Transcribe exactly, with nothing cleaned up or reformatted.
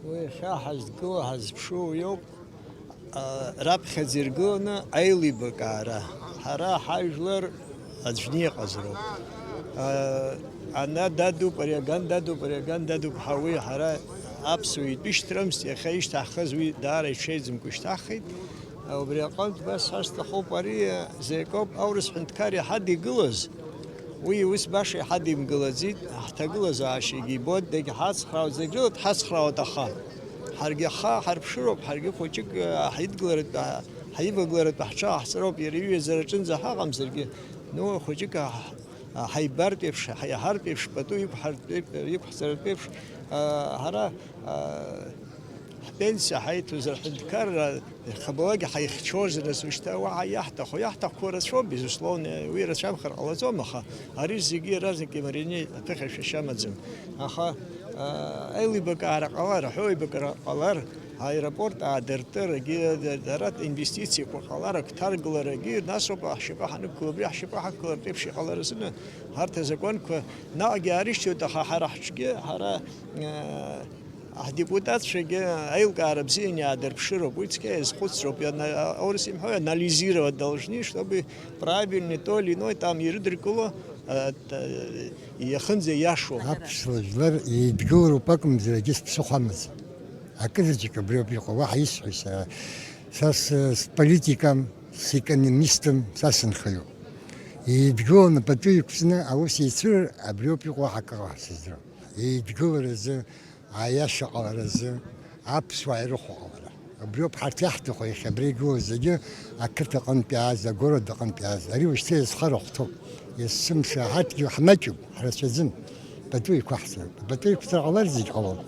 Уи иахьа ҳазгыло, ҳазԥшу уи ауп, а, раԥхьаӡа иргыланы аилибакаара. Ҳара ҳажәлар аӡә иҟазароуп. А, ана дадуп, ари аган дадуп, ари аган дадуп ҳәа уи ҳара аԥсуа итәышьҭрамызт, иахьа ишьҭаҳхыз уи даара иҽеиӡамкәа ишьҭаҳхит. Убри аҟынтә ба сҳәар сҭахуп, ари Зекоп аурыс ҳәынҭқар иҳадигылаз, уи ус баша иҳадимгылаӡеит, ҳҭагылазаашьагьы ибоит, дагьҳацхраауеит, зегь рыла дҳацхраауеит, аха ҳаргьы аха ҳарԥшыроуп, ҳаргьы хәыҷык, а, ҳидгыларатә, а, ҳаивагыларатә ҳҽааҳҵароуп, иара иҩаӡара аҿынӡа ҳаҟамзаргьы, ну, хәыҷык, а, ҳ-, а, ҳаибартә еиԥш, ҳаиаҳартә еиԥш, пату иқәҳартә-, иқәҳҵаратә еиԥш, а, ҳара, а, ҳпенсиа ҳаиҭозар, ҳҳәынҭқарра Иахьабалак ҳаихьчозар, нас ушьҭа уаҳа иаҳҭаху, иаҳҭахқәоу рацәоуп, безусловно, уи рацәамхар ҟалаӡом, аха ари зегьы иаразнак имарианы аԥыхьашәашьа амаӡам. Аха, а, аилибакаара ҟалар, аҳәоу аибакра ҟалар, аеропорт аадыртыр, егьи ара инвестициақәа ҟалар, агәҭаргаларагьы, нас ауп ҳшьапы ҳанықәгыла, абри ҳшьапы ҳақәгылартә еиԥш иҟалар азыны, арҭ азакәанқәа наҟгьы аарышьҭуеит, аха ҳара ҳҿгьы, ҳара, а, Ҳдепутатцәагьы аилкаара бзианы иаадырԥшыроуп, уи цқьа иазхәыцроуп, иана-, аурыс имҳәо, анализировать должны, чтобы правильный то или иное там ирыдыркыло, э, т-, иахынӡа иашоу. Аԥсуа жәлар еидгылароуп акәымзар, егьыс ԥсыхәа амаӡам. Акызаҵәык абриоуп иҟоу, уаҳа исҳәои сара? Са с-, сполитикам, секономистым, са сынхаҩуп. Еидгыланы пату иқәҵны аус еицәырыр, абриоуп иҟоу, уаҳа акы ҟалар сыздырам. Еидгыларазы, аиаша ҟаларазы, аԥсуаа ирыхәо ҟалара. Убриоуп ҳарҭ иаҳҭаху, иахьа абра игылоу зегьы ақыҭа аҟынтә иааз, агород аҟынтә иааз. Ари уажәшьҭа иазхара ахәҭоуп. Есымша ҳарҭгьы ҳмаҷуп, ҳрацәаӡым. Пату иқәаҳҵароуп. Пату иқәҵар ҟалар зегь ҟалом.